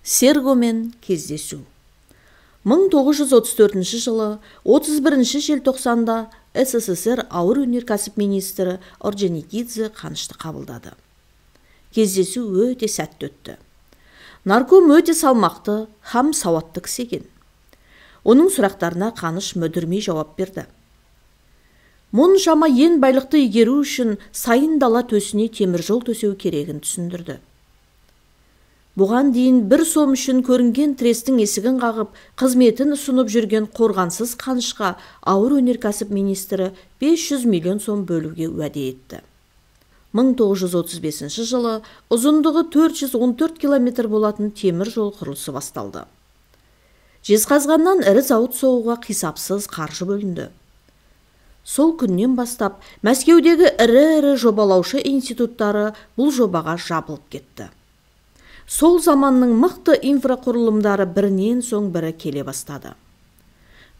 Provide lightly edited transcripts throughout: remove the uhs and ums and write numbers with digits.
Сергомен кездесу. 1934 жылы 31 желтоқсанда СССР ауыр өнеркәсіп министрі Орджоникидзе Қанышты қабылдады. Кездесу өте сәтті өтті. Нарком өте салмақты һәм сауатты кісі екен. Оның сұрақтарына Қаныш мүдірмей жауап берді. Мұншама ен байлықты игеру үшін сайын дала төсіне темір жол төсеу керегін түсіндірді. Бұған дейін бір сом үшін көрінген трестің есігін қағып, қызметін ұсынып жүрген қорғансыз Қанышқа ауыр өнеркәсіп министрі 500 миллион сом бөлуге уәде етті. 1935 жылы ұзындығы 414 километр болатын темір жол құрылысы басталды. Жезқазғаннан ірі зауыт соғуға қисапсыз қаржы бөлінді. Сол күннен бастап Мәскеудегі ірі-ірі жобалаушы институттары бұл жобаға жабылып кетті. Сол заманның мықты инфрақұрылымдары бірінен соң бірі келе бастады.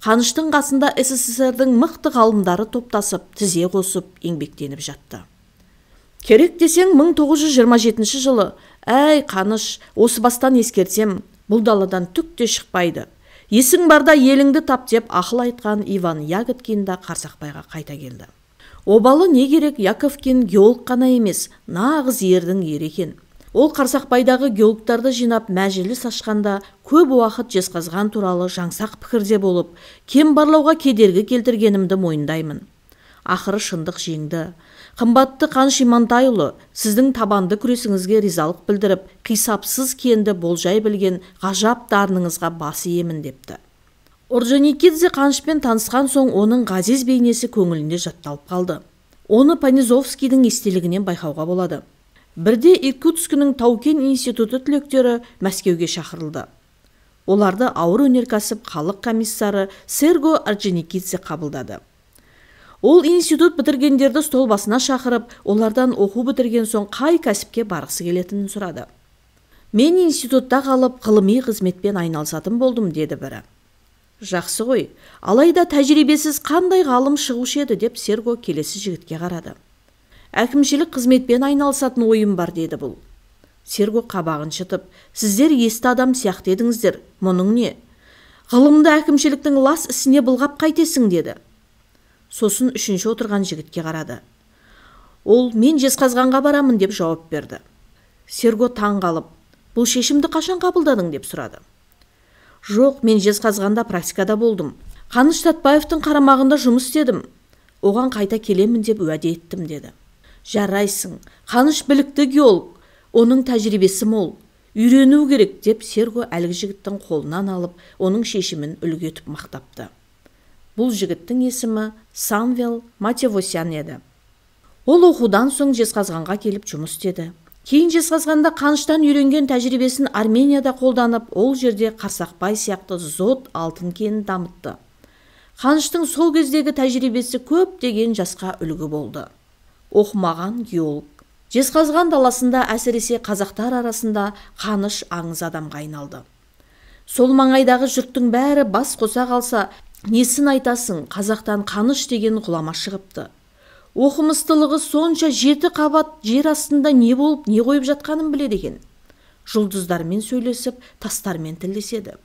Қаныштың қасында СССР-дің мықты ғалымдары топтасып, тізе қосып, еңбектеніп жатты. Керек десең 1927 жылы, «Әй, Қаныш, осы бастан ескертсем, бұл даладан түк те шықпайды. Есің барда еліңді тап» деп ақыл айтқан Иван Ягодкин да Қарсақбайға қайта келді. Обалы не керек, Яковкин геолог қана емес, нағыз ердің ері екен. Ол Қарсақбайдағы геологтарды жинап мәжіліс ашқанда көп уақыт Жезқазған туралы жаңсақ пікірде болып, кен барлауға кедергі келтіргенімді мойындаймын. Ақыры шындық жеңді. Қымбатты Қаныш Имантайұлы, сіздің табанды күресіңізге ризалық білдіріп, қисапсыз кенді болжай білген ғажап дарыныңызға бас иемін депті. Орджоникидзе Қанышпен танысқан соң оның ғазиз бейнесі көңілінде жатталып қалды. Оны Понизовскийдің естелігінен байқауға болады. Бірде Иркутскінің тау-кен институты түлектері Мәскеуге шақырылды. Оларды ауыр өнеркәсіп халық комиссары Серго Орджоникидзе қабылдады. Ол институт бітіргендерді стол басына шақырып, олардан оқу бітірген соң қай кәсіпке барғысы келетінін сұрады. Мен институтта қалып, ғылыми қызметпен айналысатын болдым, деді бірі. Жақсы ғой, алайда тәжірибесіз қандай ғалым шығушы еді, деп Серго келесі жігітке қарады. Әкімшілік қызметпен айналысатын ойым бар, деді бұл. Серго қабағын шытып, сіздер есті адам сияқты едіңіздер, мұның не? Ғылымды әкімшіліктің лас ісіне былғап қайтесің, деді. Сосын үшінші отырған жігітке қарады. Ол, мен Жезқазғанға барамын, деп жауап берді. Серго таң қалып, бұл шешімді қашан қабылдадың, деп сұрады. Жоқ, мен Жезқазғанда практикада болдым. Қаныш Сәтбаевтың қарамағында жұмыс істедім. Оған қайта келемін деп уәде еттім, деді. Жарайсың, Қаныш білікті геолог, оның тәжірибесі мол, үйрену керек, деп Серго әлгі жігіттің қолынан алып, оның шешімін үлгі етіп мақтапты. Бұл жігіттің есімі Самвел Матевосян еді. Ол оқудан соң Жезқазғанға келіп жұмыс істеді. Кейін Жезқазғанда Қаныштан үйренген тәжірибесін Арменияда қолданып, ол жерде Қарсақбай сияқты зот алтын кенін дамытты. Қаныштың сол кездегі тәжірибесі көптеген жасқа үлгі болды. Оқымаған геолог. Жезқазған даласында әсіресе қазақтар арасында Қаныш аңыз адамға айналды. Сол маңайдағы жұрттың бәрі бас қоса қалса, несін айтасың, қазақтан Қаныш деген ғұлама шығыпты. Оқымыстылығы сонша 7 қабат жер астында не болып, не қойып жатқанын біледі екен. Жұлдыздармен сөйлесіп, тастармен тілдеседі.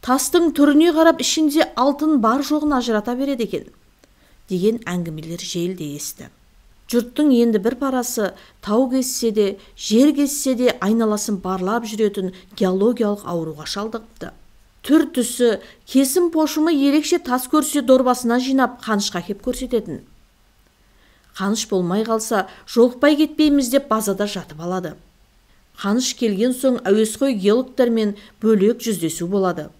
Тастың түріне қарап ішінде алтын бар жоғын ажырата береді екен, деген әңгімелер желдей есті. Жұрттың енді бір парасы тау кезсе де, жер кезсе де айналасын барлап жүретін геологиялық ауруға шалдығыпты. Түр түсі, кесім пошымы ерекше тас көрсе дорбасына жинап Қанышқа кеп көрсететін. Қаныш болмай қалса, жолықпай кетпейміз деп базада жатып алады. Қаныш келген соң әуесқой геологтармен бөлек жүздесу болады.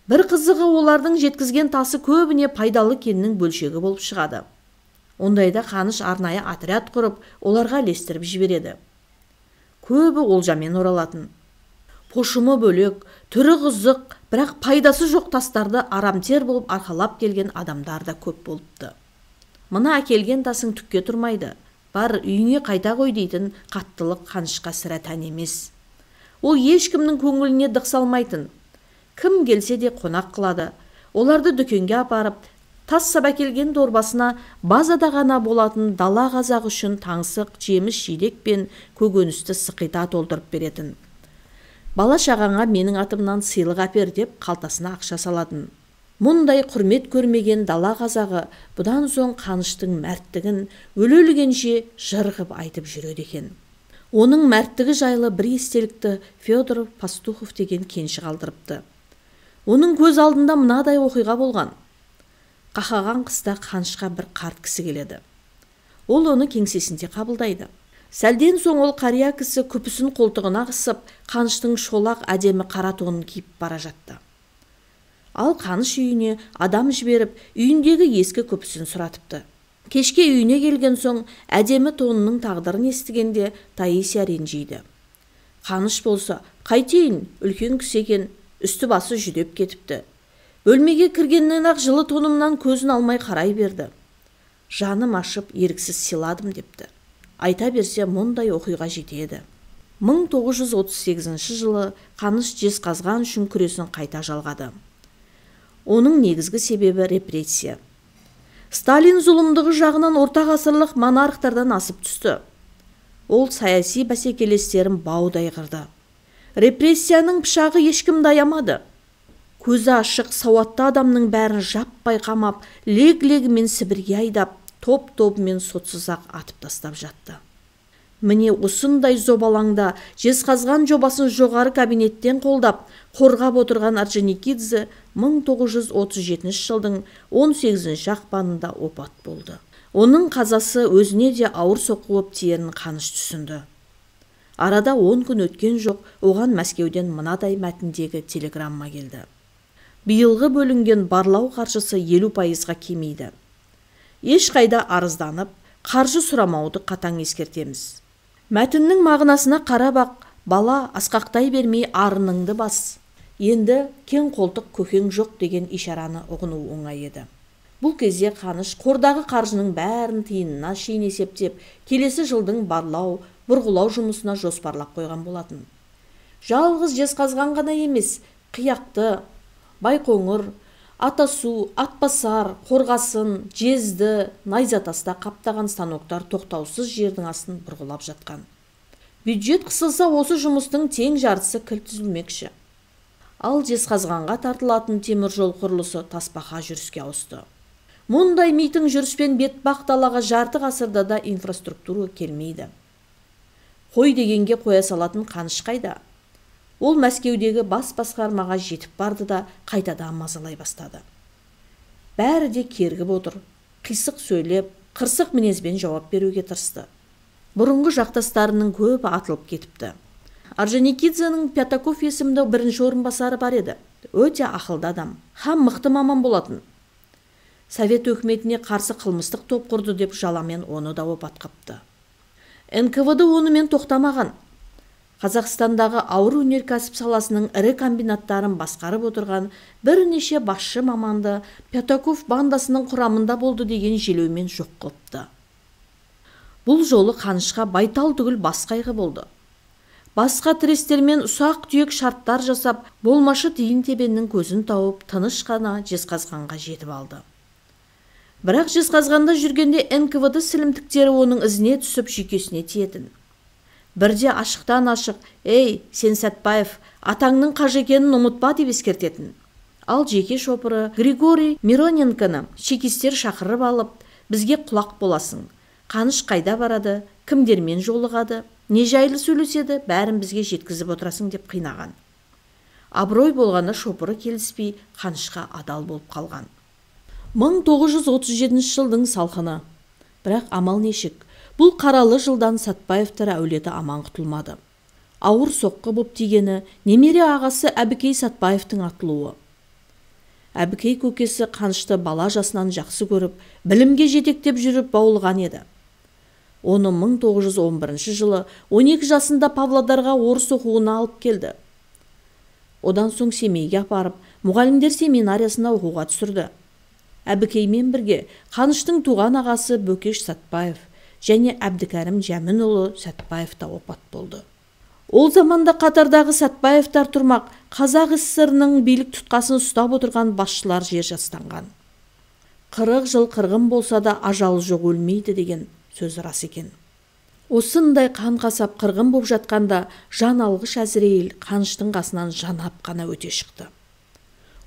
Бір қызығы олардың жеткізген тасы көбіне пайдалы кеннің бөлшегі болып шығады. Ондайда Қаныш арнайы отряд құрып, оларға ілестіріп жібереді. Көбі олжамен оралатын. Пошымы бөлек, түрі қызық, бірақ пайдасы жоқ тастарды арамтер болып арқалап келген адамдар да көп болыпты. Мына әкелген тасың түкке тұрмайды, бар үйіңе қайта қой дейтін қаттылық Қанышқа сірә тән емес. Ол ешкімнің көңіліне дық салмайтын. Кім келсе де қонақ қылады. Оларды дүкенге апарып, тас сап әкелген дорбасына базада ғана болатын дала қазақ үшін таңсық жеміс жидек пен көкөністі сықита толтырып беретін. Бала шағаңа менің атымнан сыйлық әпер деп қалтасына ақша салатын. Мұндай құрмет көрмеген дала қазағы бұдан соң Қаныштың мәрттігін өле-өлгенше жыр қып айтып жүреді екен. Оның мәрттігі жайлы бір естелікті Федор Пастухов деген кенші қалдырыпты. Оның көз алдында мынадай оқиға болған. Қақаған қыста Қанышқа бір қарт кісі келеді. Ол оны кеңсесінде қабылдайды. Сәлден соң ол қария кісі күпісін қолтығына қысып, Қаныштың шолақ әдемі қара тонын киіп бара жатты. Ал Қаныш үйіне адам жіберіп, үйіндегі ескі күпісін сұратыпты. Кешке үйіне келген соң әдемі тонының тағдырын естігенде Таисия ренжиді. Қаныш болса, қайтейін, үлкен кісі екен, үсті басы жүдеп кетіпті. Бөлмеге кіргеннен ақ жылы тонымнан көзін алмай қарай берді. Жаным ашып, еріксіз сыйладым депті. Айта берсе, мұндай оқиға жетеді. 1938 жылы Қаныш Жезқазған үшін күресін қайта жалғады. Оның негізгі себебі репрессия. Сталин зұлымдығы жағынан орта ғасырлық монархтардан асып түсті. Ол саяси бәсекелестерін баудай қырды. Репрессияның пышағы ешкімді аямады. Көзі ашық сауатты адамның бәрін жаппай қамап, лег-легімен Сібірге айдап, топ-тобымен сотсыз-ақ атып тастап жатты. Міне осындай зобалаңда Жезқазған жобасын жоғары кабинеттен қолдап, қорғап отырған Орджоникидзе 1937 жылдың 18 ақпанында опат болды. Оның қазасы өзіне де ауыр соққы боп тиерін Қаныш түсінді. Арада 10 күн өткен жоқ, оған Мәскеуден мынадай мәтіндегі телеграмма келді. Биылғы бөлінген барлау қаржысы 50%-ға кемейді. Ешқайда арызданып, қаржы сұрамауды қатаң ескертеміз. Мәтіннің мағынасына қарап-ақ, бала асқақтай бермей арыныңды бас. Енді кең қолтық көкең жоқ деген ишараны ұғыну оңай еді. Бұл кезде Қаныш қордағы қаржының бәрін тиынына шейін есептеп, келесі жылдың барлау, бұрғылау жұмысына жоспарлап қойған болатын. Жалғыз Жезқазған ғана емес, Қияқты, Байқоңыр, Атасу, Атбасар, Қорғасын, Жезді, Найзатаста қаптаған станоктар тоқтаусыз жердің астын бұрғылап жатқан. Бюджет қысылса, осы жұмыстың тең жартысы кілт үзілмекші. Ал Жезқазғанға тартылатын темір жол құрылысы тасбақа жүріске ауысты. Мұндай митың жүріспен бетпақ далаға жарты ғасырда да инфраструктура келмейді. Қой дегенге қоя салатын Қаныш қайда? Ол Мәскеудегі бас басқармаға жетіп барды да қайтадан мазалай бастады. Бәрі де кергіп отыр, қисық сөйлеп, қырсық мінезбен жауап беруге тырысты. Бұрынғы жақтастарының көбі атылып кетіпті. Орджоникидзенің Пятаков есімді бірінші орынбасары бар еді. Өте ақылды адам, һәм мықты маман болатын. Совет өкіметіне қарсы қылмыстық топ құрды деп жаламен оны да опат қыпты. НКВД онымен тоқтамаған. Қазақстандағы ауыр өнеркәсіп саласының ірі комбинаттарын басқарып отырған бірнеше басшы маманды Пятаков бандасының құрамында болды деген желеумен жоқ қылыпты. Бұл жолы Қанышқа байтал түгіл бас қайғы болды. Басқа трестермен ұсақ-түйек шарттар жасап, болмашы тиын-тебеннің көзін тауып, тыныш қана Жезқазғанға жетіп алды. Бірақ Жезқазғанда жүргенде НКВД сілімтіктері оның ізіне түсіп жүйкесіне тиетін. Бірде ашықтан ашық, «Ей, сен Сәтбаев, атаңның қажы екенін ұмытпа» деп ескертетін. Ал жеке шопыры Григорий Мироненконы чекистер шақырып алып, бізге құлақ боласың. Қаныш қайда барады, кімдермен жолығады, не жайлы сөйлеседі, бәрін бізге жеткізіп отырасың деп қинаған. Абырой болғанда шопыры келіспей, Қанышқа адал болып қалған. 1937 жылдың салқыны. Бірақ амал нешік, бұл қаралы жылдан Сәтбаевтар әулеті аман құтылмады. Ауыр соққы боп тигені немере ағасы Әбікей Сәтбаевтың атылуы. Әбікей көкесі Қанышты бала жасынан жақсы көріп, білімге жетектеп жүріп баулыған еді. Оны 1911 жылы 12 жасында Павлодарға орыс оқуына алып келді. Одан соң Семейге апарып, мұғалімдер семинариясына оқуға түсірді. Әбікеймен бірге Қаныштың туған ағасы Бөкеш Сәтбаев және Әбдікәрім Жәмінұлы Сәтбаев та опат болды. Ол заманда қатардағы Сәтбаевтар тұрмақ, Қазақ СССР-ның билік тұтқасын ұстап отырған басшылар жер жастанған. 40 жыл қырғын болса да ажалы жоқ өлмейді деген сөз рас екен. Осындай қан қасап қырғын боп жатқанда жан алғыш Әзірейіл Қаныштың қасынан жанап қана өте шықты.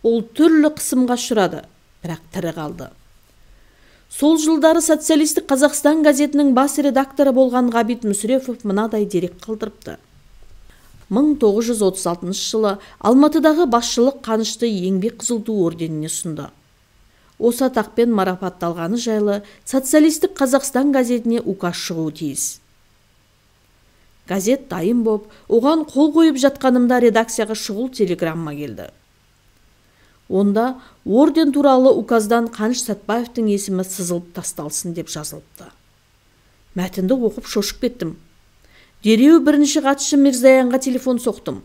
Ол түрлі қысымға ұшырады, бірақ тірі қалды. Сол жылдары Социалистік Қазақстан газетінің бас редакторы болған Ғабит Мүсірепов мынадай дерек қалдырыпты. 1936 жылы Алматыдағы басшылық Қанышты Еңбек Қызыл Ту орденіне ұсынды. Осы атақпен марапатталғаны жайлы Социалистік Қазақстан газетіне указ шығуы тиіс. Газет дайын боп, оған қол қойып жатқанымда редакцияға шұғыл телеграмма келді. Онда орден туралы указдан Қаныш Сәтбаевтың есімі сызылып тасталсын деп жазылыпты. Мәтінді оқып шошып кеттім. Дереу бірінші хатшы Мирзаянға телефон соқтым.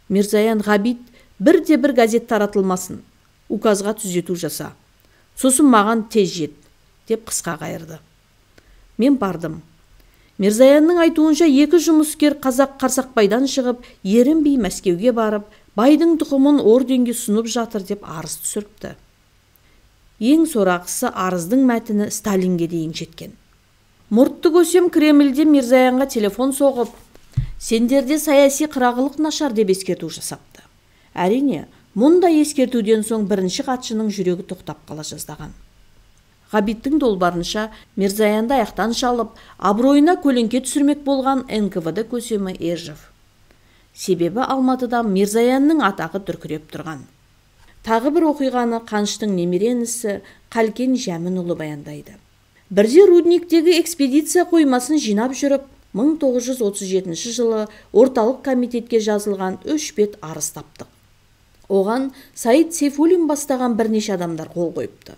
Мирзаян: «Ғабит, бірде бір газет таратылмасын, указға түзету жаса. Сосын маған тез жет», деп қысқа қайырды. Мен бардым. Мирзаянның айтуынша, екі жұмыскер қазақ Қарсақбайдан шығып, ерінбей Мәскеуге барып, байдың тұқымын орденге ұсынып жатыр деп арыз түсіріпті. Ең сорақысы, арыздың мәтіні Сталинге дейін жеткен. Мұртты көсем Кремльде Мирзаянға телефон соғып, сендерде саяси қырағылық нашар деп ескерту жасапты. Әрине, мұндай ескертуден соң бірінші хатшының жүрегі тоқтап қала жаздаған. Ғабиттің долбарынша Мирзаянды аяқтан шалып, абыройына көлеңке түсірмек болған НКВД көсемі Ержев. Себебі Алматыда Мирзаянның атағы дүркіреп тұрған. Тағы бір оқиғаны Қаныштың немере інісі Қалкен Жәмінұлы баяндайды. Бірде рудниктегі экспедиция қоймасын жинап жүріп, 1937 жылы орталық комитетке жазылған 3 бет арыз таптық. Оған Саид Сейфуллин бастаған бірнеше адамдар қол қойыпты.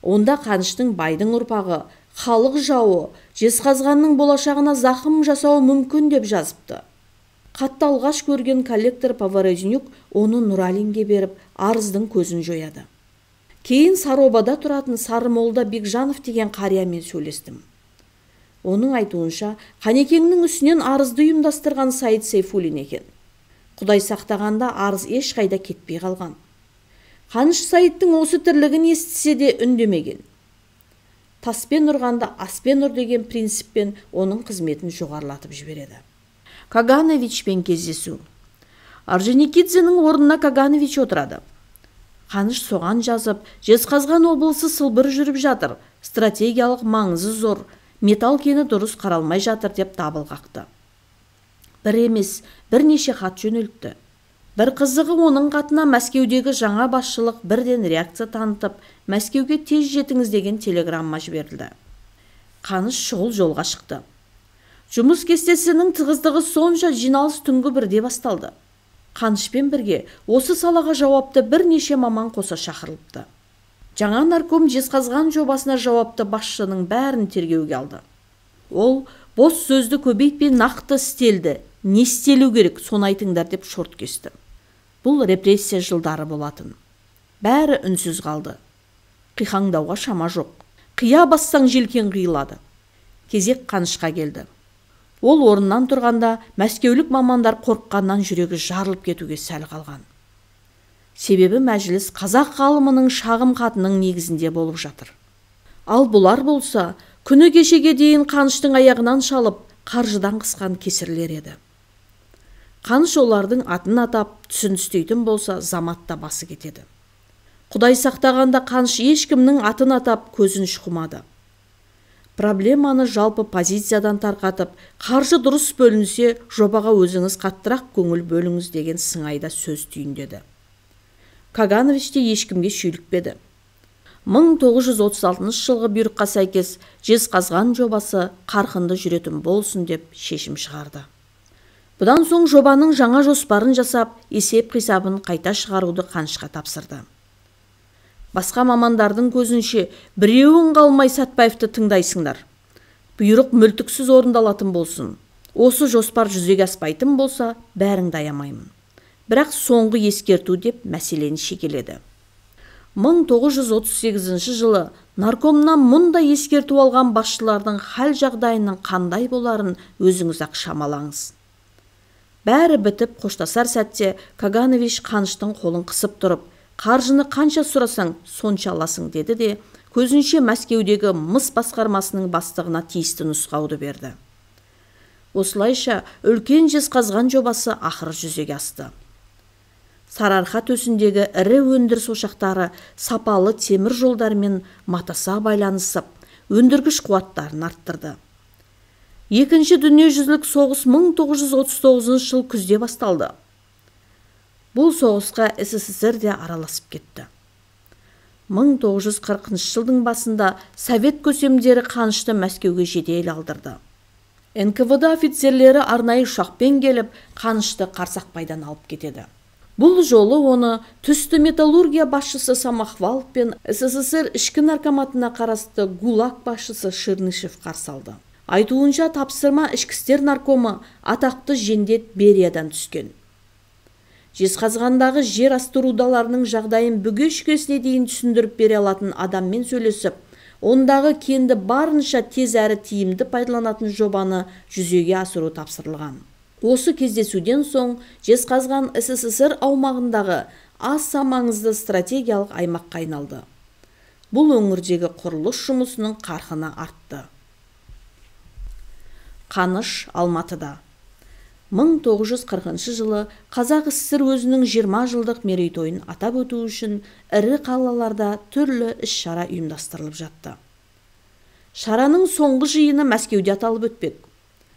Онда Қаныштың байдың ұрпағы, халық жауы, Жезқазғанның болашағына зақым жасауы мүмкін деп жазыпты. Хатты алғаш көрген коллектор Поворознюк оны Нұралинге беріп, арыздың көзін жояды. Кейін Саробада тұратын Сарымолда Бекжанов деген қариямен сөйлестім. Оның айтуынша, Қанекеңнің үстінен арызды ұйымдастырған Саид Сейфуллин екен. Құдай сақтағанда арыз ешқайда кетпей қалған. Қаныш Саидтың осы тірлігін естісе де үндемеген. Таспен ұрғанда аспен ұр деген принциппен оның қызметін жоғарылатып жібереді. Кагановичпен кездесу. Орджоникидзенің орнына Каганович отырады. Қаныш соған жазып, Жезқазған облысы сылбыр жүріп жатыр, стратегиялық маңызы зор, металл кені дұрыс қаралмай жатыр деп дабыл қақты. Бір емес, бірнеше хат жөнелтті. Бір қызығы, оның хатына Мәскеудегі жаңа басшылық бірден реакция танытып, Мәскеуге тез жетіңіз деген телеграмма жіберілді. Қаныш шұғыл жолға шықты. Жұмыс кестесінің тығыздығы сонша, жиналыс түнгі 1-де басталды. Қанышпен бірге осы салаға жауапты бірнеше маман қоса шақырылыпты. Жаңа нарком Жезқазған жобасына жауапты басшының бәрін тергеуге алды. Ол бос сөзді көбейтпей нақты істелді, не істелу керек, соны айтыңдар деп шорт кесті. Бұл репрессия жылдары болатын. Бәрі үнсіз қалды. Қиқаңдауға шама жоқ. Қия бассаң желкен қиылады. Кезек Қанышқа келді. Ол орнынан тұрғанда мәскеулік мамандар қорыққаннан жүрегі жарылып кетуге сәл қалған. Себебі мәжіліс қазақ ғалымының шағым хатының негізінде болып жатыр. Ал бұлар болса, күні кешеге дейін Қаныштың аяғынан шалып, қаржыдан қысқан кесірлер еді. Қаныш олардың атын атап, түсін түстейтін болса, заматта басы кетеді. Құдай сақтағанда Қаныш ешкімнің атын атап, көзін шұқымады. Проблеманы жалпы позициядан тарқатып, қаржы дұрыс бөлінсе, жобаға өзіңіз қаттырақ көңіл бөліңіз деген сыңайда сөз түйіндеді. Каганович те ешкімге шүйлікпеді. 1936 жылғы бұйрыққа сәйкес Жезқазған жобасы қарқынды жүретін болсын деп шешім шығарды. Бұдан соң жобаның жаңа жоспарын жасап, есеп-қисабын қайта шығаруды Қанышқа тапсырды. Басқа мамандардың көзінше біреуін қалмай Сәтбаевты тыңдайсыңдар. Бұйрық мүлтіксіз орындалатын болсын. Осы жоспар жүзеге аспайтын болса, бәріңді аямаймын. Бірақ соңғы ескерту деп мәселені шекеледі. 1938 жылы наркомнан мұндай ескерту алған басшылардың хал жағдайының қандай боларын өзіңіз-ақ шамалаңыз. Бәрі бітіп қоштасар сәтте Каганович Қаныштың қолын қысып тұрып, қаржыны қанша сұрасаң, сонша аласың деді де, Көзінше Мәскеудегі мыс басқармасының бастығына тиісті нұсқауды берді. Осылайша үлкен Жезқазған жобасы ақыры жүзеге асты. Сарыарқа төсіндегі ірі өндіріс ошақтары сапалы темір жолдармен матаса байланысып, өндіргіш қуаттарын арттырды. Екінші дүниежүзілік соғыс 1939 жыл күзде басталды. Бұл соғысқа СССР де араласып кетті. 1940 жылдың басында совет көсемдері Қанышты Мәскеуге жедел алдырды. НКВД офицерлері арнайы ұшақпен келіп, Қанышты Қарсақбайдан алып кетеді. Бұл жолы оны түсті металлургия басшысы Самохвалов пен СССР ішкі наркоматына қарасты ГУЛАГ басшысы Ширнышев қарсы алды. Айтуынша, тапсырма ішкі істер наркомы атақты жендет Бериядан түскен. Жезқазғандағы жер асты рудаларының жағдайын бүге-шүгесіне дейін түсіндіріп бере алатын адаммен сөйлесіп, ондағы кенді барынша тез әрі тиімді пайдаланатын жобаны жүзеге асыру тапсырылған. Осы кездесуден соң Жезқазған СССР аумағындағы аса маңызды стратегиялық аймаққа айналды. Бұл өңірдегі құрылыс жұмысының қарқыны артты. Қаныш Алматыда. 1940 жылы Қазақ СССР өзінің 20 жылдық мерейтойын атап өту үшін ірі қалаларда түрлі іс-шара ұйымдастырылып жатты. Шараның соңғы жиыны Мәскеуде аталып өтпек.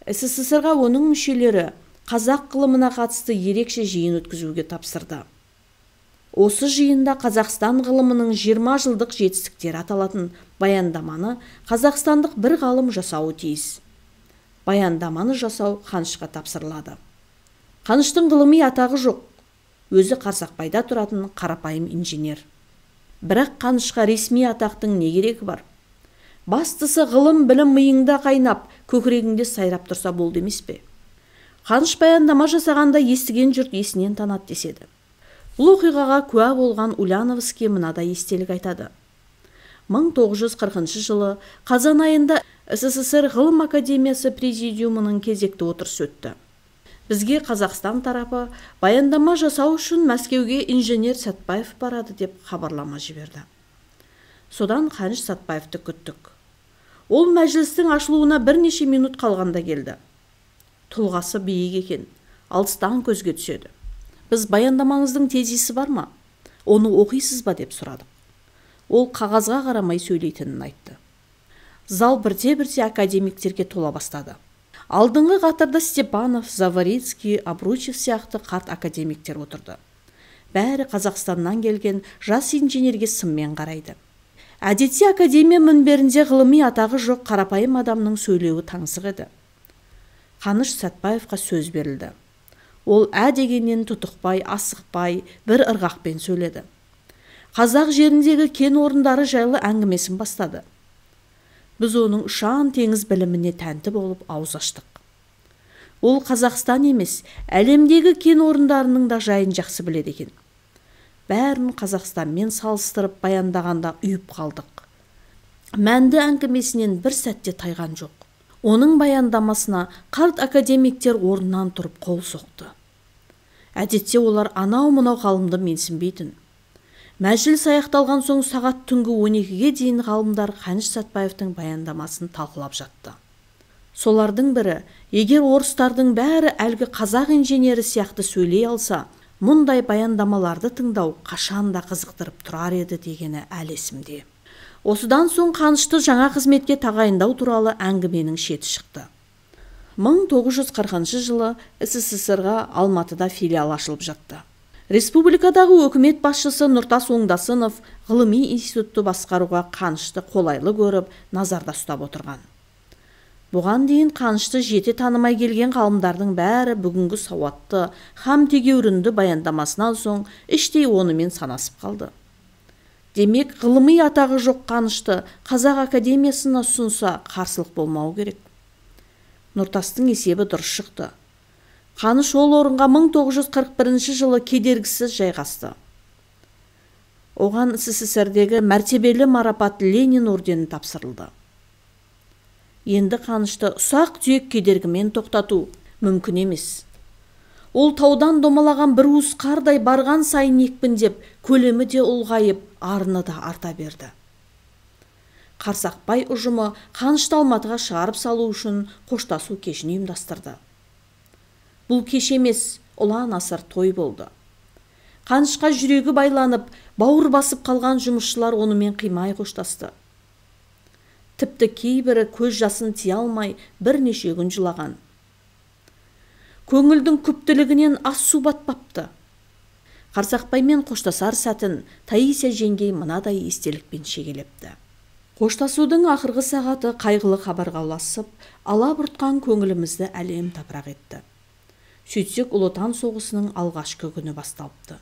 СССР-ға оның мүшелері қазақ ғылымына қатысты ерекше жиын өткізуге тапсырды. Осы жиында Қазақстан ғылымының 20 жылдық жетістіктері аталатын баяндаманы қазақстандық бір ғалым жасауы тиіс. Баяндаманы жасау Қанышқа тапсырылады. Қаныштың ғылыми атағы жоқ. Өзі Қарсақбайда тұратын қарапайым инженер. Бірақ Қанышқа ресми атақтың не керегі бар? Бастысы ғылым білім миыңда қайнап, көкірегіңде сайрап тұрса болды емес пе? Қаныш баяндама жасағанда естіген жұрт есінен танады деседі. Бұл оқиғаға куә болған Ульяновский мынадай естелік айтады. 1940 жылы қазан айында СССР Ғылым Академиясы президиумының кезекті отырысы өтті. Бізге Қазақстан тарапы баяндама жасау үшін Мәскеуге инженер Сәтбаев барады деп хабарлама жіберді. Содан Қаныш Сәтбаевты күттік. Ол мәжілістің ашылуына бірнеше минут қалғанда келді. Тұлғасы биік екен, алыстан көзге түседі. Біз баяндамаңыздың тезисі бар ма? Оны оқисыз ба деп сұрадық. Ол қағазға қарамай сөйлейтінін айтты. Зал бірте-бірте академиктерге тола бастады. Алдыңғы қатарда Степанов, Заворицкий, Обручев сияқты қарт академиктер отырды. Бәрі Қазақстаннан келген жас инженерге сынмен қарайды. Әдетте академия мінберінде ғылыми атағы жоқ қарапайым адамның сөйлеуі таңсық еді. Қаныш Сәтбаевқа сөз берілді. Ол ә дегеннен тұтықпай, асықпай, бір ырғақпен сөйледі. Қазақ жеріндегі кен орындары жайлы әңгімесін бастады. Біз оның ұшан теңіз біліміне тәнті болып ауыз аштық. Ол Қазақстан емес, әлемдегі кен орындарының да жайын жақсы біледі екен. Бәрін Қазақстанмен салыстырып баяндағанда үйіп қалдық. Мәнді әңгімесінен бір сәтте тайған жоқ. Оның баяндамасына қарт академиктер орнынан тұрып қол соқты. Әдетте олар анау-мынау ғалымды менсінбейтін. Мәжіліс аяқталған соң сағат түнгі 12-ге дейін ғалымдар Қаныш Сәтбаевтың баяндамасын талқылап жатты. Солардың бірі, егер орыстардың бәрі әлгі қазақ инженері сияқты сөйлей алса, мұндай баяндамаларды тыңдау қашан да қызықтырып тұрар еді дегені әлі есімде. Осыдан соң Қанышты жаңа қызметке тағайындау туралы әңгіменің шеті шықты. 1940 жылы СССР-ға Алматыда филиал ашылып жатты. Республикадағы өкімет басшысы Нұртас Оңдасынов ғылыми институтты басқаруға Қанышты қолайлы көріп, назарда ұстап отырған. Бұған дейін Қанышты жете танымай келген ғалымдардың бәрі бүгінгі сауатты, хам тегеурінді баяндамасынан соң іштей онымен санасып қалды. Демек, ғылыми атағы жоқ Қанышты Қазақ академиясына ұсынса қарсылық болмау керек. Нұртастың есебі дұрыс шықты. Қаныш ол орынға 1941 жылы кедергісіз жайғасты. Оған СССР-дегі мәртебелі марапат Ленин ордені тапсырылды. Енді Қанышты ұсақ-түйек кедергімен тоқтату мүмкін емес. Ол таудан домалаған бір уыс қардай барған сайын екпіндеп, көлемі де ұлғайып, арыны да арта берді. Қарсақбай ұжымы Қанышты Алматыға шығарып салу үшін қоштасу кешін ұйымдастырды. Бұл кеш емес, ұлан асыр той болды. Қанышқа жүрегі байланып, бауыр басып қалған жұмысшылар онымен қимай қоштасты. Тіпті кейбірі көз жасын тия алмай бірнеше күн жылаған. Көңілдің күптілігінен ас су батпапты. Қарсақбаймен қоштасар сәтін Таисия жеңгей мынадай естелікпен шегелепті. Қоштасудың ақырғы сағаты қайғылы хабарға ұласып, алабұртқан көңілімізді әлем тапырақ етті. Сөйтсек, Ұлы Отан соғысының алғашқы күні басталыпты.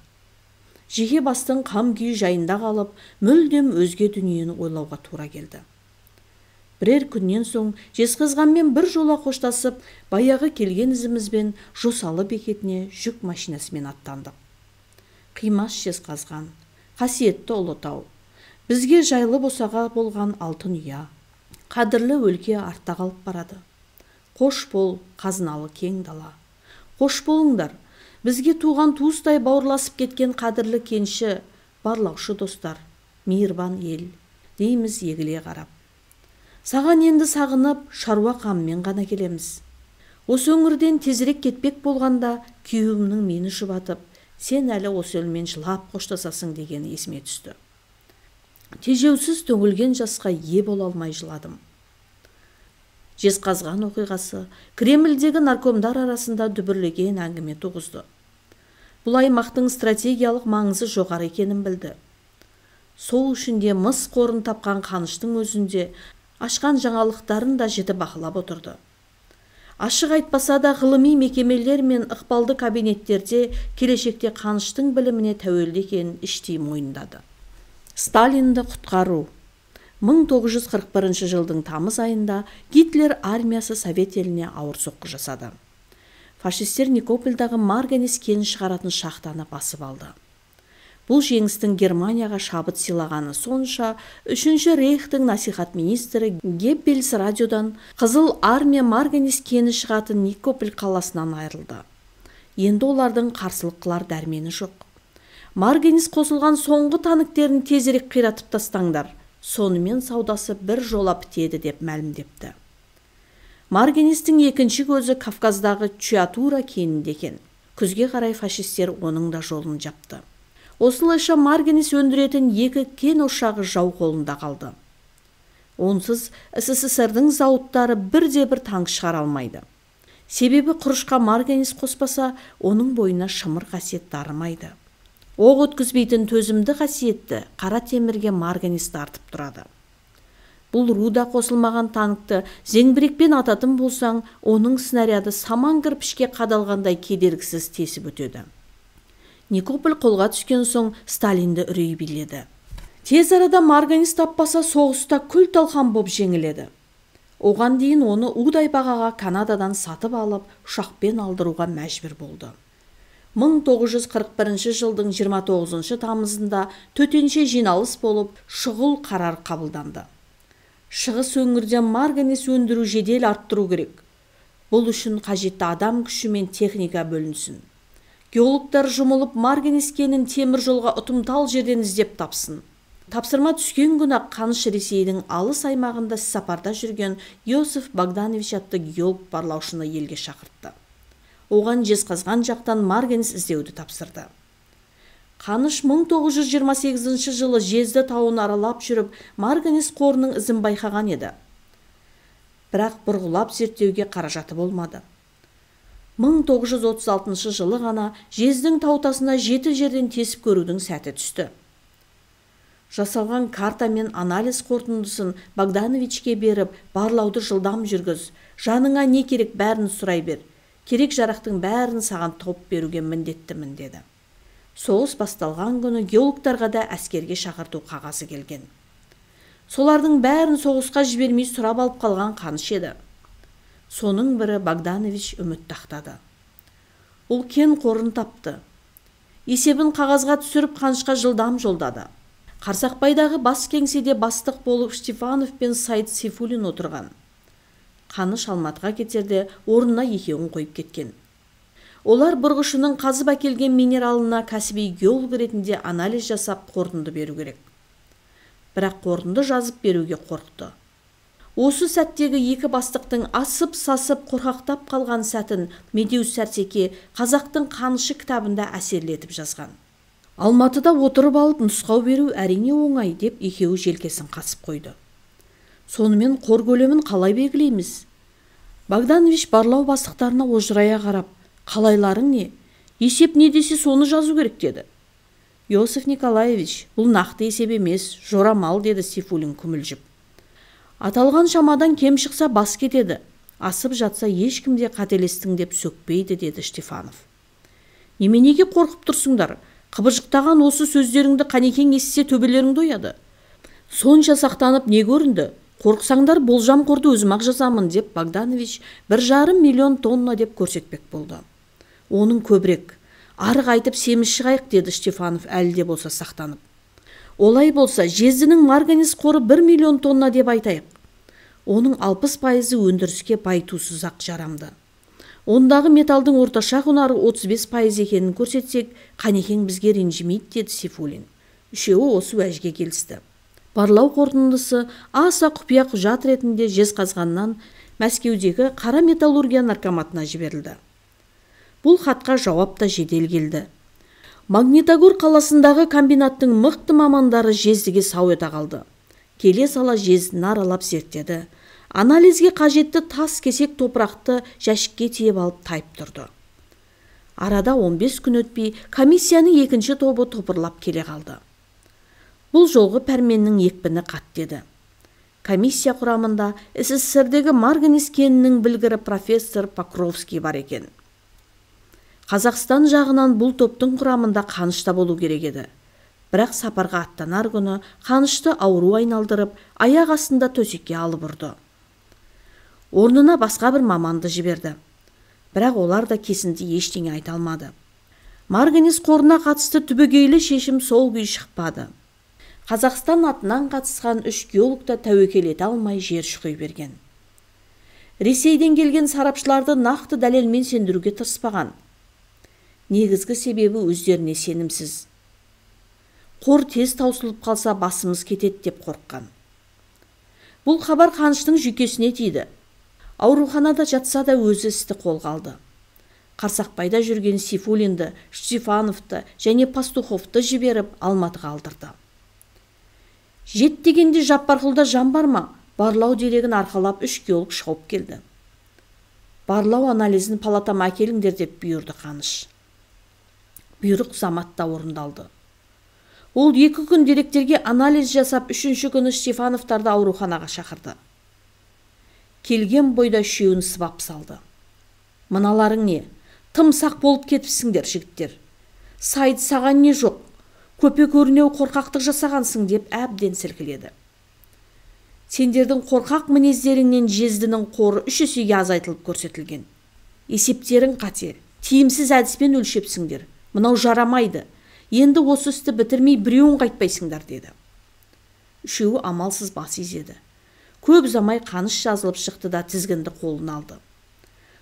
Жеке бастың қам күйі жайында қалып, мүлдем өзге дүниені ойлауға тура келді. Бірер күннен соң Жезқазғанмен бір жола қоштасып, баяғы келген ізімізбен Жосалы бекетіне жүк машинасымен аттандық. Қимас Жезқазған, қасиетті Ұлытау, бізге жайлы босаға болған алтын ұя, қадірлі өлке артта қалып барады. Қош бол, қазыналы кең дала. Қош болыңдар, бізге туған туыстай бауырласып кеткен қадірлі кенші, барлаушы достар, мейірбан ел, дейміз егіле қарап. Саған енді сағынып, шаруа қамымен ғана келеміз. Осы өңірден тезірек кетпек болғанда, күйеуімнің мені жұбатып, сен әлі осы елмен жылап қоштасасың дегені есіме түсті. Тежеусіз төңілген жасқа ие бола алмай жыладым. Жезқазған оқиғасы Кремльдегі наркомдар арасында дүбірлеген әңгіме туғызды. Бұл аймақтың стратегиялық маңызы жоғары екенін білді. Сол үшін де мыс қорын тапқан Қаныштың өзінде ашқан жаңалықтарын да жіті бақылап отырды. Ашық айтпаса да ғылыми мекемелер мен ықпалды кабинеттерде келешекте Қаныштың біліміне тәуелді екенін іштей мойындады. Сталинді құтқару. 1941 жылдың тамыз айында Гитлер армиясы Совет еліне ауыр соққы жасады. Фашистер Никопольдағы марганец кенін шығаратын шахтаны басып алды. Бұл жеңістің Германияға шабыт сыйлағаны сонша, Үшінші рейхтің насихат министрі Геббельс радиодан Қызыл армия марганец кені шығатын Никополь қаласынан айырылды. Енді олардың қарсылық қылар дәрмені жоқ. Марганец қосылған соңғы танктерін тезірек қиратып тастаңдар, сонымен саудасы бір жола бітеді деп мәлімдепті. Марганецтің екінші көзі Кавказдағы Чуатура кенінде екен. Күзге қарай фашистер оның да жолын жапты. Осылайша марганец өндіретін екі кен ошағы жау қолында қалды. Онсыз СССР-дің зауыттары бірде-бір танк шығара алмайды. Себебі құрышқа марганец қоспаса, оның бойына шымыр қасиет дарымайды. Оқ өткізбейтін төзімді қасиетті қара темірге марганец тартып тұрады. Бұл руда қосылмаған танкты зеңбірекпен ататын болсаң, оның снаряды саман кірпішке қадалғандай кедергісіз тесіп өтеді. Никополь қолға түскен соң Сталинді үрей биледі. Тез арада марганец таппаса соғыста күл-талқан боп жеңіледі. Оған дейін оны удай бағаға Канададан сатып алып, ұшақпен алдыруға мәжбүр болды. 1941 жылдың 29 тамызында төтенше жиналыс болып, шұғыл қарар қабылданды. Шығыс өңірде марганец өндіру жедел арттыру керек. Бұл үшін қажетті адам күші мен техника бөлінсін. Геологтар жұмылып марганец кенін темір жолға ұтымтал жерден іздеп тапсын. Тапсырма түскен күні Қаныш Ресейдің алыс аймағында сапарда жүрген Йосиф Богданович атты геолог барлаушыны елге шақыртты. Оған Жезқазған жақтан марганец іздеуді тапсырды. Қаныш 1928 жылы Жезді тауын аралап жүріп, марганец қорының ізін байқаған еді. Бірақ бұрғылап зерттеуге қаражаты болмады. 1936 жылы ғана Жездің таутасына 7 жерден тесіп көрудің сәті түсті. Жасалған карта мен анализ қорытындысын Богдановичке беріп, барлауды жылдам жүргіз, жаныңа не керек бәрін сұрай бер, керек жарақтың бәрін саған тауып беруге міндеттімін деді. Соғыс басталған күні геологтарға да әскерге шақырту қағазы келген. Солардың бәрін соғысқа жібермей сұрап алып қалған Қаныш еді. Соның бірі Богданович үмітті ақтады. Ол кен қорын тапты. Есебін қағазға түсіріп Қанышқа жылдам жолдады. Қарсақбайдағы бас кеңседе бастық болып Штефанов пен Сайд Сейфуллин отырған. Қаныш Алматыға кетерде орнына екеуін қойып кеткен. Олар бұрғышының қазып әкелген минералына кәсіби геолог ретінде анализ жасап қорытынды беру керек. Бірақ қорытынды жазып беруге қорықты. Осы сәттегі екі бастықтың асып-сасып қорқақтап қалған сәтін Медеу Сәрсеке «Қазақтың қанышы» кітабында әсерлетіп жазған. Алматыда отырып алып нұсқау беру әрине оңай, деп екеуі желкесін қасып қойды. Сонымен қор көлемін қалай белгілейміз? Богданович барлау бастықтарына ожырая қарап, қалайларың не? Есеп не десе соны жазу керек, деді. Иосиф Николаевич, бұл нақты есеп емес, жорамал, деді Сейфуллин күмілжіп. Аталған шамадан кем шықса бас кетеді, асып жатса ешкім де қателестің деп сөкпейді, деді Штефанов. Неменеге қорқып тұрсыңдар? Қыбыжықтаған осы сөздеріңді қанекең естісе төбелерің дояды. Сонша сақтанып не көрінді? Қорықсаңдар болжам қорды өзім-ақ жазамын, деп Богданович 1,5 миллион тонна деп көрсетпек болды. Оның көбірек. Арық айтып семіз шығайық, деді Штефанов әлі де болса сақтанып. Олай болса, Жездінің марганец қоры 1 миллион тонна деп айтайық. Оның 60% өндіріске байытусыз-ақ жарамды. Ондағы металдың орташа құнары 35% екенін көрсетсек, қанекең бізге ренжімейді, деді Сейфуллин. Үшеуі осы уәжге келісті. Барлау қорытындысы аса құпия құжат ретінде Жезқазғаннан Мәскеудегі қара металлургия наркоматына жіберілді. Бұл хатқа жауап та жедел келді. Магнитогор қаласындағы комбинаттың мықты мамандары Жездіге сау ете қалды. Келе сала Жездіні аралап зерттеді. Анализге қажетті тас кесек топырақты жәшікке тиеп алып тайып тұрды. Арада 15 күн өтпей комиссияның екінші тобы топырлап келе қалды. Бұл жолғы пәрменнің екпіні қатты еді. Комиссия құрамында СССР-дегі марганец кенінің білгірі профессор Покровский бар екен. Қазақстан жағынан бұл топтың құрамында Қаныш та болу керек еді. Бірақ сапарға аттанар күні Қанышты ауру айналдырып, аяқ астында төсекке алып ұрды. Орнына басқа бір маманды жіберді. Бірақ олар да кесінді ештеңе айта алмады. Марганец қорына қатысты түбегейлі шешім сол күй шықпады. Қазақстан атынан қатысқан 3 геолог та тәуекел ете алмай жер шұқи берген. Ресейден келген сарапшыларды нақты дәлелмен сендіруге тырыспаған. Негізгі себебі өздеріне сенімсіз. Қор тез таусылып қалса басымыз кетеді деп қорыққан. Бұл хабар Қаныштың жүйкесіне тиді. Ауруханада жатса да өзі істі қолға алды. Қарсақбайда жүрген Сейфуллинді, Штефановты және Пастуховты жіберіп Алматыға алдырды. Жет дегенде Жаппарқұлда жан бар ма? Барлау дерегін арқалап 3 геолог шауып келді. Барлау анализін палатама әкеліңдер деп бұйырды Қаныш. Бұйрық заматта орындалды. Ол 2 күн деректерге анализ жасап, 3-ші күні Штефановтарды ауруханаға шақырды. Келген бойда үшеуін сыбап салды. Мыналарың не? Тым сақ болып кетіпсіңдер, жігіттер. Сайд саған не жоқ? Көпе көрінеу қорқақтық жасағансың деп әбден сілкіледі. Сендердің қорқақ мінездеріңнен Жездінің қоры 3 есеге азайтылып көрсетілген. Есептерің қате, тиімсіз әдіспен өлшепсіңдер. Мынау жарамайды. Енді осы істі бітірмей біреуін қайтпайсыңдар, деді. Үшеуі амалсыз бас изеді. Көп ұзамай Қаныш жазылып шықты да тізгінді қолына алды.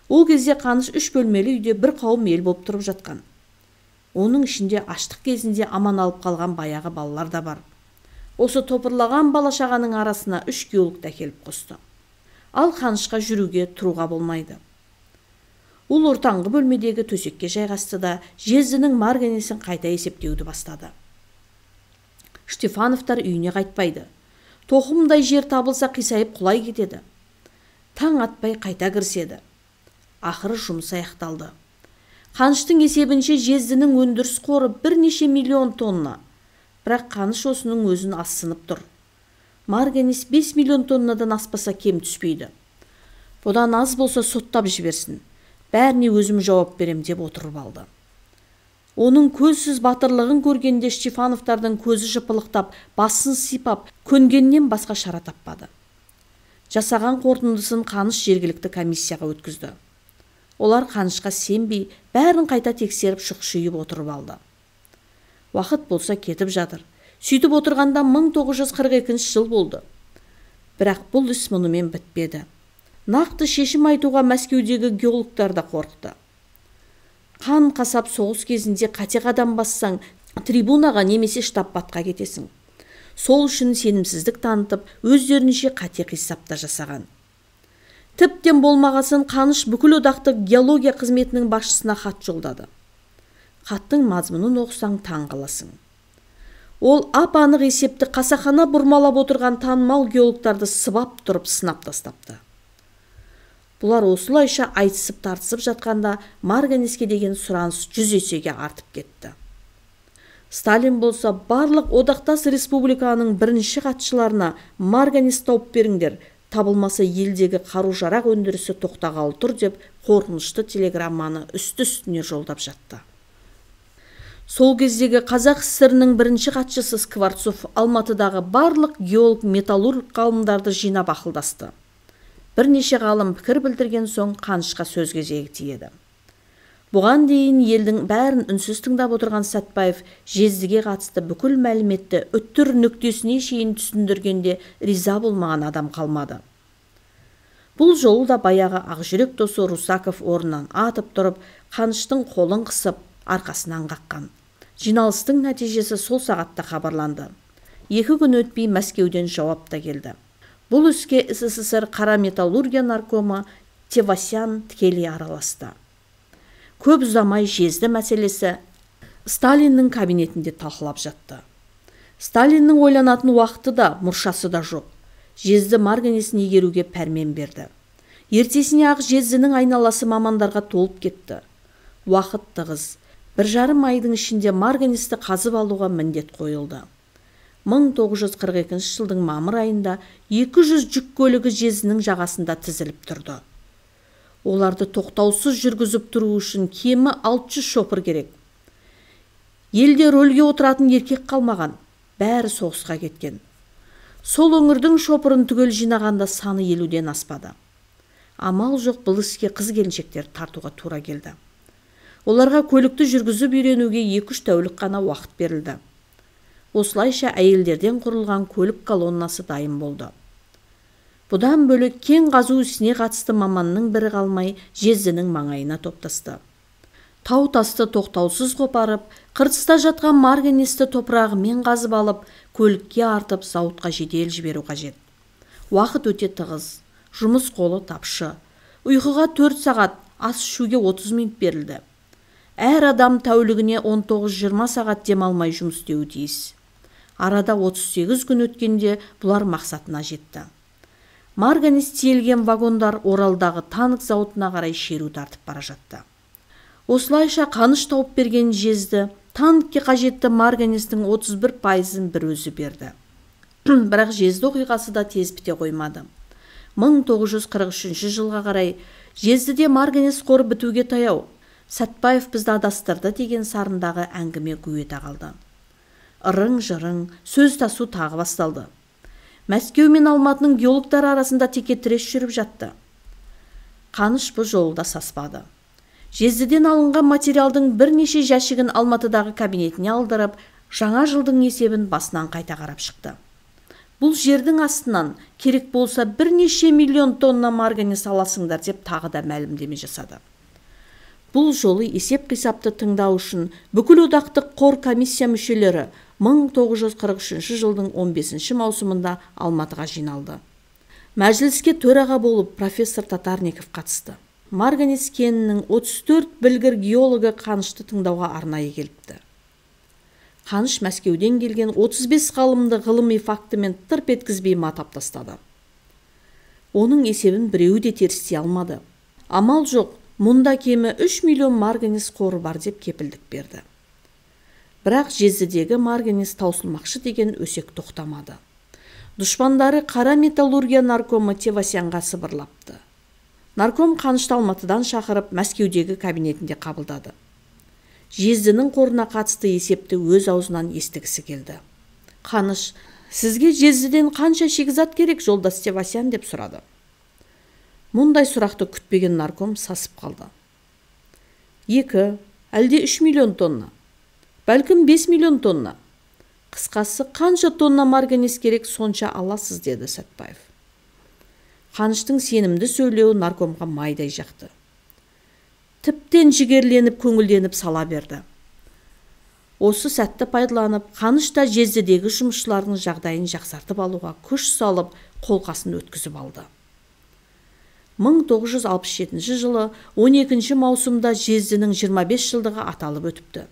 Ол кезде Қаныш 3 бөлмелі үйде бір қауым ел болып тұрып жатқан. Оның ішінде аштық кезінде аман алып қалған баяғы балалар да бар. Осы топырлаған бала-шағаның арасына 3 геологты әкеліп қосты. Ал Қанышқа жүруге, тұруға болмайды. Ол ортаңғы бөлмедегі төсекке жайғасты да Жездінің марганесін қайта есептеуді бастады. Штефановтар үйіне қайтпайды. Тоқымдай жер табылса қисайып құлай кетеді. Таң атпай қайта кіріседі. Ақыры жұмыс аяқталды. Қаныштың есебінше Жездінің өндіріс қоры бірнеше миллион тонна. Бірақ Қаныш осының өзін азсынып тұр. Марганец 5 миллион тоннадан аспаса кем түспейді. Бұдан аз болса соттап жіберсін. Бәріне өзім жауап берем деп отырып алды. Оның көзсіз батырлығын көргенде Штефановтардың көзі жыпылықтап, басын сипап, көнгеннен басқа шара таппады. Жасаған қорытындысын Қаныш жергілікті комиссияға өткізді. Олар Қанышқа сенбей, бәрін қайта тексеріп шұқшиып отырып алды. Уақыт болса кетіп жатыр. Сөйтіп отырғанда 1942 жыл болды. Бірақ бұл іс мұнымен бітпеді. Нақты шешім айтуға Мәскеудегі геологтар да қорықты. Қан қасап соғыс кезінде қате қадам бассаң, трибунаға немесе штаб-батқа кетесің. Сол үшін сенімсіздік танытып, өздерінше қате қисап та жасаған. Тіптен болмағасын Қаныш бүкіл одақтық геология қызметінің басшысына хат жолдады. Хаттың мазмұнын оқысаң, таң қаласың. Ол ап-анық есепті қасақана бұрмалап отырған танымал геологтарды сыбап тұрып сынап тастапты. Бұлар осылайша айтысып тартысып жатқанда, марганецке деген сұраныс 100 есеге артып кетті. Сталин болса, барлық одақтас республиканың бірінші хатшыларына: «Марганец тауып беріңдер, табылмаса, елдегі қару-жарақ өндірісі тоқтағалы тұр», – деп қорқынышты телеграмманы үсті-үстіне жолдап жатты. Сол кездегі Қазақ ССР-нің бірінші хатшысы Скворцов Алматыдағы барлық геолог, металлург ғалымдарды жинап ақылдасты. Бірнеше ғалым пікір білдірген соң, Қанышқа сөз кезегі тиеді. Бұған дейін елдің бәрін үнсіз тыңдап отырған Сәтпаев Жездіге қатысты бүкіл мәліметті үтір нүктесіне шейін түсіндіргенде, риза болмаған адам қалмады. Бұл жолы да баяғы ақжүрек досы Русаков орнынан атып тұрып, Қаныштың қолын қысып, арқасынан қаққан. Жиналыстың нәтижесі сол сағатта хабарланды. 2 күн өтпей Мәскеуден жауап та келді. Бұл іске СССР қара металлургия наркомы Тевосян тікелей араласты. Көп ұзамай Жезді мәселесі Сталиннің кабинетінде талқылап жатты. Сталиннің ойланатын уақыты да, мұршасы да жоқ. Жезді марганесін игеруге пәрмен берді. Ертесіне ақ Жездінің айналасы мамандарға толып кетті. Уақыт тығыз: 1,5 айдың ішінде марганецті қазып алуға міндет қойылды. 1942 жылдың мамыр айында 200 жүк көлігі Жездінің жағасында тізіліп тұрды. Оларды тоқтаусыз жүргізіп тұру үшін кемі 600 шопыр керек. Елде рөлге отыратын еркек қалмаған, бәрі соғысқа кеткен. Сол өңірдің шопырын түгел жинағанда, саны 50-ден аспады. Амал жоқ, бұл іске қыз келіншектерді тартуға тура келді. Оларға көлікті жүргізіп үйренуге 2-3 тәулік қана уақыт берілді. Осылайша әйелдерден құрылған көлік колоннасы дайын болды. Бұдан бөлек, кен қазу ісіне қатысты маманның бірі қалмай Жездінің маңайына топтасты. Тау тасты тоқтаусыз қопарып, қыртыста жатқан марганецті топырағымен қазып алып, көлікке артып, зауытқа жедел жіберу қажет. Уақыт өте тығыз, жұмыс қолы тапшы. Ұйқыға 4 сағат, ас ішуге 30 минут берілді. Әр адам тәулігіне 19-20 сағат демалмай жұмыс істеуі тиіс. Арада 38 күн өткенде бұлар мақсатына жетті. Марганец тиелген вагондар Оралдағы танк зауытына қарай шеру тартып бара жатты. Осылайша Қаныш тауып берген Жезді танкке қажетті марганецтің 31 пайызын бір өзі берді. Бірақ Жезді оқиғасы да тез біте қоймады. 1943 жылға қарай Жездіде марганец қоры бітуге таяу, Сәтпаев бізді адастырды деген сарындағы әңгіме гу ете қалды. ырың жырың сөз тасу тағы басталды. Мәскеу мен Алматының геологтары арасында текетірес жүріп жатты. Қаныш бұл жолы да саспады. Жездіден алынған материалдың бірнеше жәшігін Алматыдағы кабинетіне алдырып, жаңа жылдың есебін басынан қайта қарап шықты. Бұл жердің астынан керек болса, бірнеше миллион тонна марганец аласыңдар, деп тағы да мәлімдеме жасады. Бұл жолы есеп қисапты тыңдау үшін бүкіл одақтық қор комиссия мүшелері 1943 жылдың 15 маусымында Алматыға жиналды. Мәжіліске төраға болып профессор Татарников қатысты. Марганец кенінің 34 білгір геологы Қанышты тыңдауға арнайы келіпті. Қаныш Мәскеуден келген 35 ғалымды ғылыми фактімен тырп еткізбей матап тастады. Оның есебін біреуі де терістей алмады. Амал жоқ, мұнда кемі 3 миллион марганец қоры бар, деп кепілдік берді. Бірақ Жездідегі марганец таусылмақшы деген өсек тоқтамады. Дұшпандары қара металлургия наркомы Тевосянға сыбырлапты. Нарком Қанышты Алматыдан шақырып, Мәскеудегі кабинетінде қабылдады. Жездінің қорына қатысты есепті өз аузынан естігісі келді. Қаныш: «Сізге Жездіден қанша шикізат керек, жолдас Тевосян?» – деп сұрады. Мұндай сұрақты күтпеген нарком сасып қалды. 2 әлде 3 миллион тонна, бәлкім, 5 миллион тонна. Қысқасы, қанша тонна марганец керек, сонша аласыз, – деді Сәтпаев. Қаныштың сенімді сөйлеуі наркомға майдай жақты. Тіптен жігерленіп, көңілденіп сала берді. Осы сәтті пайдаланып, Қаныш та Жездідегі жұмысшылардың жағдайын жақсартып алуға күш салып, қолқасын өткізіп алды. 1967 жылы 12 маусымда Жездінің 25 жылдығы аталып өтіпті.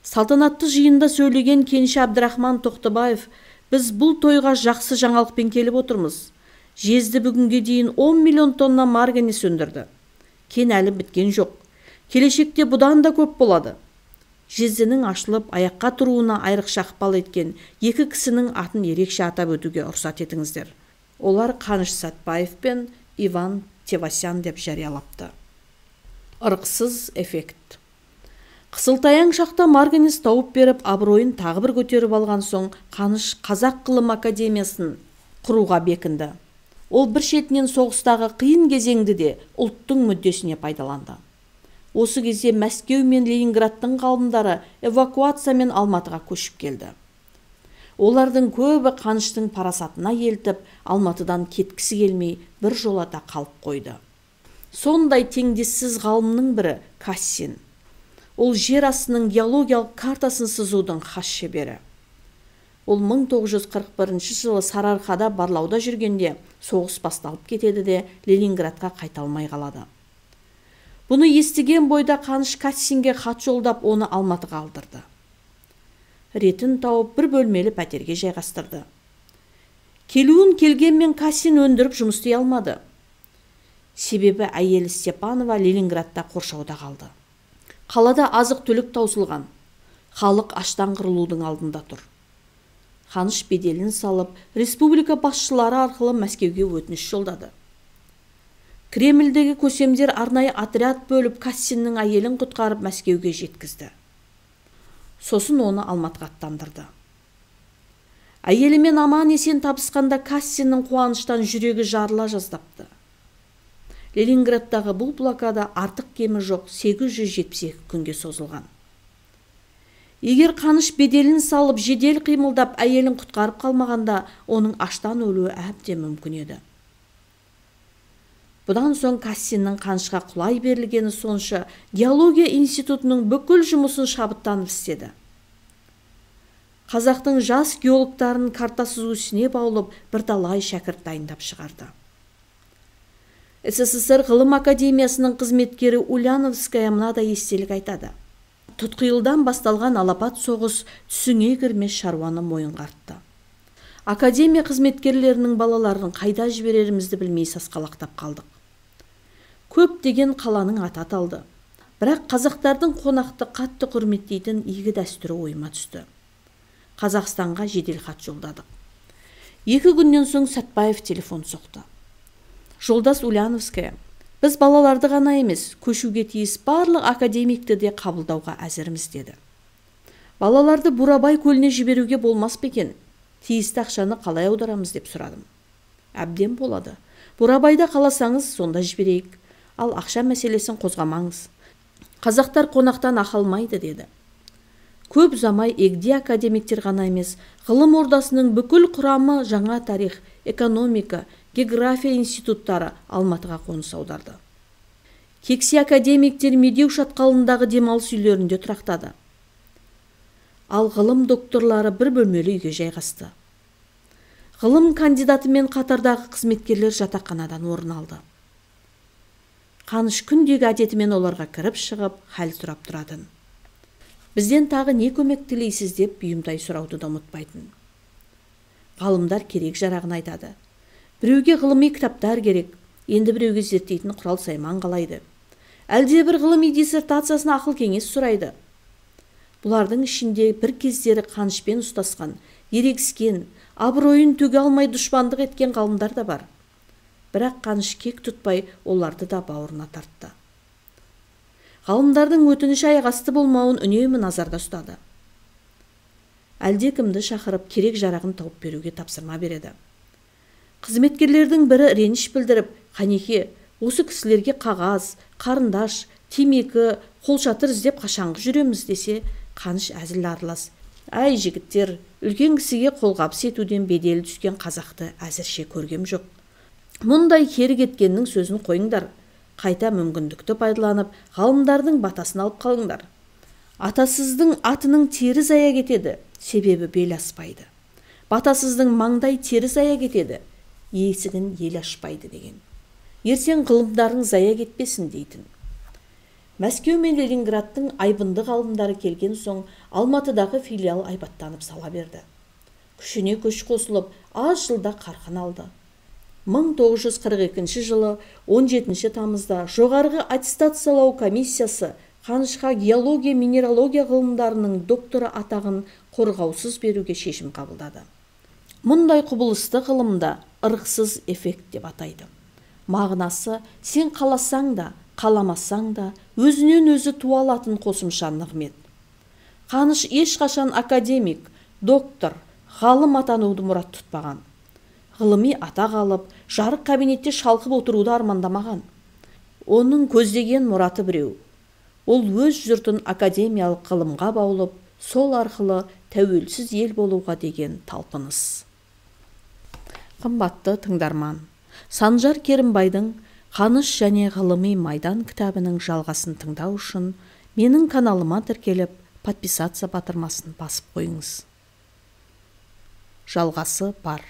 Салтанатты жиында сөйлеген кенші Әбдірахман Тоқтыбаев, біз бұл тойға жақсы жаңалықпен келіп отырмыз. Жезді бүгінге дейін 10 миллион тонна марганец өндірді. Кен әлі біткен жоқ. Келешекте бұдан да көп болады. Жездінің ашылып, аяққа тұруына айрықша ықпал еткен екі кісінің атын ерекше атап өтуге рұқсат етіңіздер. Олар Қаныш Сәтбаев пен Иван Тевосян деп жариялапты. Ырықсыз эффект. Қысылтаяң шақта марганец тауып беріп, абыройын тағы бір көтеріп алған соң, Қаныш Қазақ ғылым академиясын құруға бекінді. Ол бір шетінен соғыстағы қиын кезеңді де ұлттың мүддесіне пайдаланды. Осы кезде Мәскеу мен Ленинградтың ғалымдары эвакуациямен Алматыға көшіп келді. Олардың көбі Қаныштың парасатына елтіп, Алматыдан кеткісі келмей бір жолата қалып қойды. Сондай теңдессіз ғалымның бірі Кассин. Ол жер астының геологиялық картасын сызудың хас шебері. Ол 1941 жылы Сарыарқада барлауда жүргенде соғыс басталып кетеді де Ленинградқа қайта алмай қалады. Бұны естіген бойда Қаныш Кассинге хат жолдап, оны Алматыға алдырды. Ретін тауып, бір бөлмелі пәтерге жайғастырды. Келуін келгенмен Кассин өндіріп жұмыс істей алмады. Себебі әйелі Степанова Ленинградта қоршауда қалды. Қалада азық-түлік таусылған. Халық аштан қырылудың алдында тұр. Қаныш беделін салып, республика басшылары арқылы Мәскеуге өтініш жолдады. Кремльдегі көсемдер арнайы отряд бөліп, Кассиннің әйелін құтқарып Мәскеуге жеткізді. Сосын оны Алматыға аттандырды. Әйелімен аман-есен табысқанда Кассиннің қуаныштан жүрегі жарыла жаздапты. Ленинградтағы бұл блокада артық кемі жоқ 872 күнге созылған. Егер Қаныш беделін салып, жедел қимылдап, әйелін құтқарып қалмағанда, оның аштан өлуі әбден мүмкін еді. Бұдан соң Кассиннің Қанышқа құлай берілгені сонша, геология институтының бүкіл жұмысын шабыттанып істеді. Қазақтың жас геологтарын карта сызу ісіне баулып, бірталай шәкірт дайындап шығарды. СССР ғылым академиясының қызметкері Ульяновская мынадай естелік айтады. Тұтқиылдан басталған алапат соғыс түсіңе кірмес шаруаны мойынға артты. Академия қызметкерлерінің балаларын қайда жіберерімізді білмей сасқалақтап қалдық. Көптеген қаланың аты аталды. Бірақ қазақтардың қонақты қатты құрметтейтін игі дәстүрі ойыма түсті. Қазақстанға жедел хат жолдадық. 2 күннен соң Сәтбаев телефон соқты. Жолдас Ульяновская, біз балаларды ғана емес, көшуге тиіс барлық академикті де қабылдауға әзірміз деді. Балаларды Бурабай көліне жіберуге болмас па екен? Тиісті ақшаны қалай аударамыз деп сұрадым. Әбден болады. Бурабайда қаласаңыз, сонда жіберейік. Ал ақша мәселесін қозғамаңыз. Қазақтар қонақтан ақы алмайды деді. Көп ұзамай егде академиктер ғана емес, ғылым ордасының бүкіл құрамы жаңа тарих, экономика, география институттары Алматыға қоныс аударды. Кексе академиктер Медеу шатқалындағы демалыс үйлерінде тұрақтады. Ал ғылым докторлары бір бөлмелі үйге жайғасты. Ғылым кандидатымен қатардағы қызметкерлер жатақханадан орын алды. Қаныш күндегі әдетімен оларға кіріп шығып, хәл сұрап тұратын. Бізден тағы не көмек тілейсіз деп бұйымтай сұрауды да ұмытпайтын. Ғалымдар керек жарағын айтады. Біреуге ғылыми кітаптар керек, енді біреуге зерттейтін құрал сайман қалайды. Әлде бір ғылыми диссертациясына ақыл кеңес сұрайды. Бұлардың ішінде бір кездері Қанышпен ұстасқан, ерегіскен, абыройын төге алмай дұшпандық еткен ғалымдар да бар. Бірақ Қаныш кек тұтпай оларды да бауырына тартты. Ғалымдардың өтініші аяқасты болмауын үнемі назарда ұстады. Әлдекімді шақырып, керек жарағын тауып беруге тапсырма береді. Қызметкерлердің бірі реніш білдіріп, қанеке, осы кісілерге қағаз, қарындаш, темекі, қолшатыр іздеп қашанғы жүреміз десе, Қаныш әзіл аралас. Әй жігіттер, үлкен кісіге қолғабыс етуден беделі түскен қазақты әзірше көргем жоқ. Мұндай кері кеткеннің сөзін қойыңдар. Қайта мүмкіндікті пайдаланып, ғалымдардың батасын алып қалыңдар. Атасыздың атының тері зая кетеді, себебі бел аспайды. Батасыздың маңдай тері зая кетеді, есігін ел ашпайды деген. Ертең ғылымдарың зая кетпесін дейтін. Мәскеу мен Ленинградтың айбынды ғалымдары келген соң Алматыдағы филиал айбаттанып сала берді. Күшіне күш қосылып, аз жылда қарқын алды. 1942 жылы 17 тамызда жоғарғы аттестациялау комиссиясы Қанышқа геология, минералогия ғылымдарының докторы атағын қорғаусыз беруге шешім қабылдады. Мұндай құбылысты ғылымда ырықсыз эффект деп атайды. Мағынасы, сен қаласаң да, қаламасаң да, өзінен өзі туа алатын қосымша нығмет. Қаныш ешқашан академик, доктор, ғалым атануды мұрат тұтпаған. Ғылыми атақ алып, жарық кабинетте шалқып отыруды армандамаған. Оның көздеген мұраты біреу. Ол өз жұртын академиялық ғылымға баулып, сол арқылы тәуелсіз ел болуға деген талпыныс. Қымбатты тыңдарман, Санжар Керімбайдың Қаныш және ғылыми майдан кітабының жалғасын тыңдау үшін менің каналыма тіркеліп, подписаться батырмасын басып қойыңыз. Жалғасы бар.